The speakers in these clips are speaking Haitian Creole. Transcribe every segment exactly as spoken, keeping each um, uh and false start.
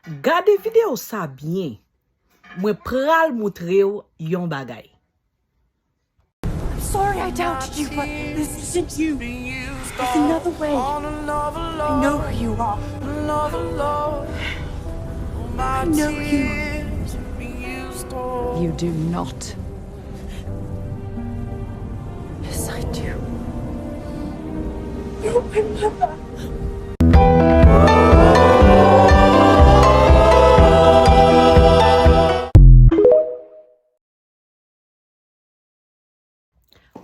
Gade videyo sa byen. Mwen pral moutre w yon bagay. I'm sorry I doubted you, but this isn't you. There's another way. I know who you are. I know you. You do not. Yes, I do. You're my mother.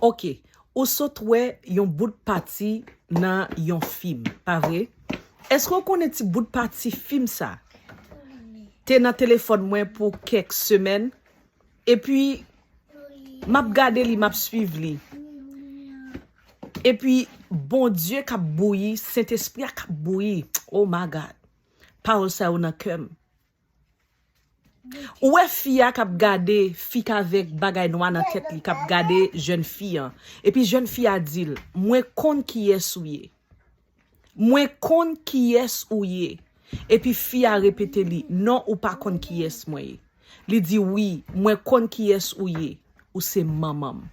Ok, ou sot wè yon bout pati nan yon fim, pa vre? Èske w konnen ti bout pati fim sa te nan telefòn mwen pou kèk semèn? Epi, m ap gade li, m ap swiv li. Epi, Bondye k ap bouyi, Sentespri a k ap bouyi. Oh my God. Pawòl sa yo nan kè m. Ou wè fi a k ap gade fi k avèk bagay nwa nan tèt li, k ap gade jèn fi an. Epi jèn fi a di l, mwen konn kiyès ou ye. Mwen konn kiyès ou ye. Epi fi a repete li, non, ou pa konn kiyès mwen ye. Li di, wi, mwen konn kiyès ou ye. Ou se manman m.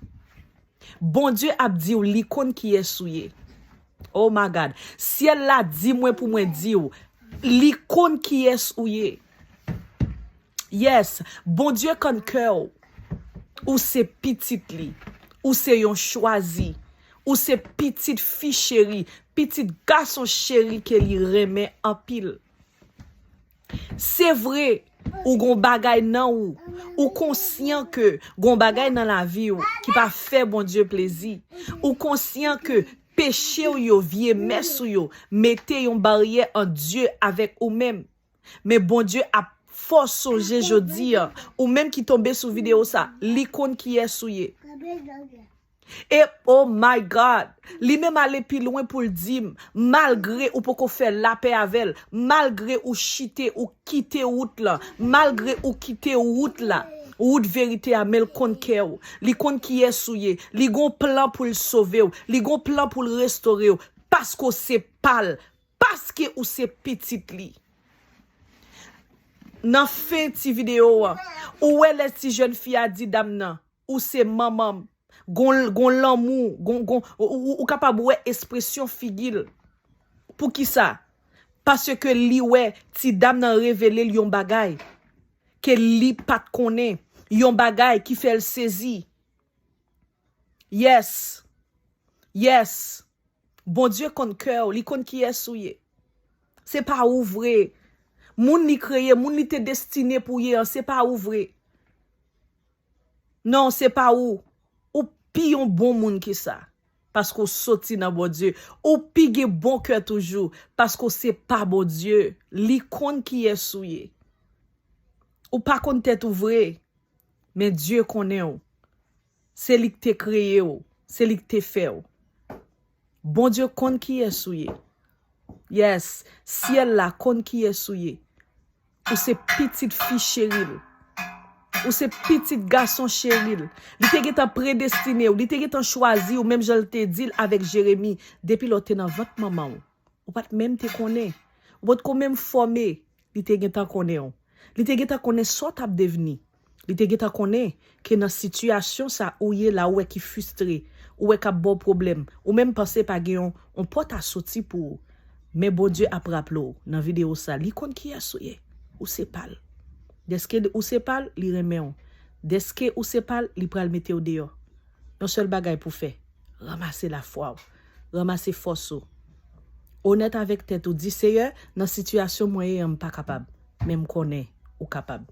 Bondye ap di w li konn kiyès ou ye. Oh my God. Syèl la di mwen pou mwen di w, li konn kiyès ou ye. Yes, Bondye konn kè w. Ou se pitit li. Ou se yon chwazi. Ou se pitit fi cheri, pitit gason cheri ke li renmen anpil. Se vre, ou gon bagay nan ou. Ou konsyan ke gon bagay nan lavi w ki pa fè Bondye plezi. Ou konsyan ke peche w yo, vye mès ou yo, mete yon baryè ant Dye avèk ou menm. Men Bondye ap fè w sonje jodi a, ou menm ki tonbe sou videyo sa, li konn kiyès ou ye. E, oh my God, li menm ale pi lwen pou l di m, malgre ou poko fè lapè avè l, malgre ou chite, ou kite wout la, malgre ou kite wout la, wout verite a, men l konn kè w, li konn kiyès ou ye, li gon plan pou l sove w, li gon plan pou l restore w, paske w se pa l, paske ou se pitit li. Nan fen ti videyo an, ou wè lè ti jèn fi a di dam nan, ou se manman m. Gon, gon lanmou, gon, gon, ou, ou, ou kapab wè ekspresyon figi l. Poukisa? Paske li wè ti dam nan revele l yon bagay ke li pa t konnen, yon bagay ki fè l sezi. Yes. Yes. Bondye konn kè w, li konn kiyès ou ye. Se pa ou vre. Moun li kreye, moun li te destine pou w ye an, se pa ou vre. Non, se pa ou. Ou pi yon bon moun ke sa. Paske w soti nan Bondye. Ou pi gen bon kè toujou. Paske w se pa Bondye. Li konn kiyès ou ye. Ou pa konn tèt ou vre. Men Dye konnen w. Se li k te kreye w. Se li k te fè w. Bondye konn kiyès ou ye. Yes, syèl la konn kiyès ou ye. Ou se pitit fi cheri l. Ou se pitit gason cheri l. Li te gentan predestine w. Li te gentan chwazi w, menm jan l te di l avèk Jeremi, depi lè w te nan vant manman w. Ou pa t menm te konnen. Ou potko menm fòme, li te gentan konnen w. Li te gentan konnen sa w t ap devni. Li te gentan konnen ke nan sitiyasyon sa ou ye la, ou wè ki fristre, ou wè k ap ba w pwoblèm, ou menm panse pa gen yon, yon pòt a soti pou ou. Men Bondye ap raple w nan videyo sa, li konn kiyès ou ye. Ou se pa l. Dèske ou se pa l, li renmen w. Dèske ou se pa l, li pral mete w deyò. Yon sèl bagay pou fè, ranmase lafwa w, ranmase fòs ou. Onèt avèk tèt ou, di, Seyè, nan sitiyasyon mwen ye an, m pa kapab, men m konnen ou kapab.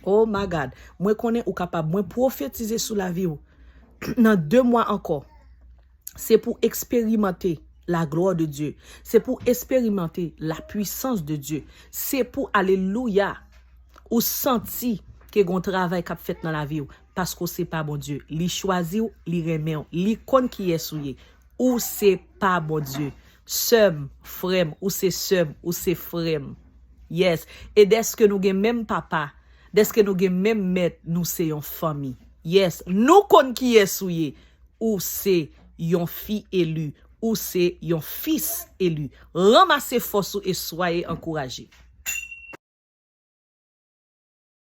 Oh my God, mwen konnen ou kapab. Mwen pwofetize sou lavi w. Nan de mwa ankò, se pou eksperimante la gloire de Dieu. Se pou eksperimante la puissance de Dieu. Se pou, alelouya, ou santi ke gon travay k ap fèt nan lavi w. Paske w se pa Bondye. Li chwazi w, li renmen w, li konn kiyès ou ye. Ou se pa Bondye. Sè m, frè m, ou se sè m, ou se frè m. Yes. E dèske nou gen menm papa, dèske nou gen menm mèt, nou se yon fanmi. Yes. Nou konn kiyès ou ye. Ou se yon fi eli. Ou se yon fis eli. Ranmase fòs ou e swaye ankouraje.